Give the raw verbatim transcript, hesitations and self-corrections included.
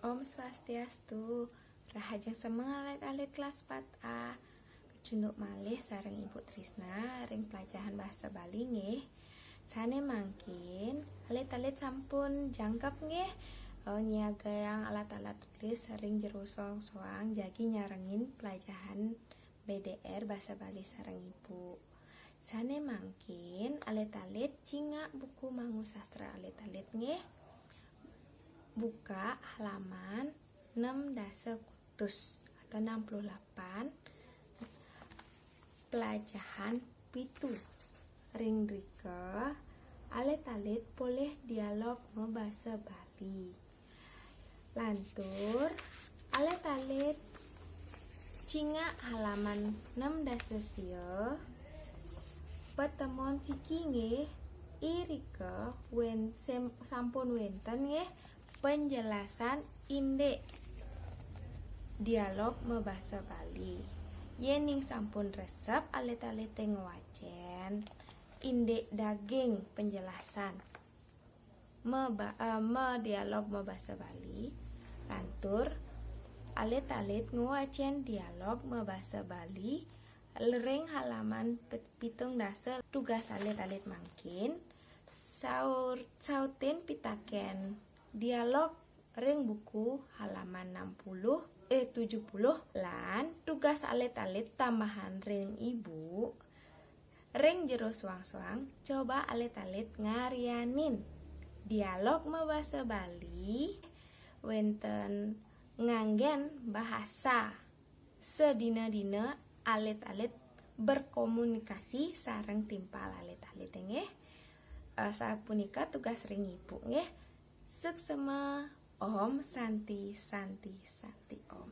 Om Swastiastu, rahajeng semeng alit-alit kelas empat A. Kecunduk malih sareng Ibu Trisna ring pelajahan bahasa Bali nggih. Sane mangkin alit-alit sampun jangkep nggih, eh, nyiagayang alat-alat tulis ring jero soang-soang jagi nyarengin pelajahan B D R bahasa Bali sareng Ibu. Sane mangkin alit-alit cingak buku Mangu Sastra alit-alit nggih. Buka halaman enam dasa kutus atau enam puluh delapan, pelajahan pitu. Ring rika alit-alit polih dialog mabasa Bali. Lantur alit-alit cingak halaman enam dasa sia, patemon siki nggih, irika wen-, sem-, sampun wenten nggih penjelasan indik dialog mabasa Bali. Yening sampun resep alit-alite ngwacen indik daging penjelasan maba-, eh, madialog mabasa Bali, lantur alit-alit ngwacen dialog mabasa Bali ring halaman pit-, pitung dasa. Tugas alit-alit mangkin saur-, sautin pitaken dialog ring buku halaman enam puluh, eh, tujuh puluh, lan tugas alit-alit tambahan ring Ibu, ring jero soang-soang, coba alit-alit ngaryanin dialog mabasa Bali wenten nganggen bahasa sadina-dina alit-alit berkomunikasi sareng timpal alit-alit nggih. Eh, sapunika tugas ring Ibu nggih. Suksema. Om Santi, Santi, Santi Om.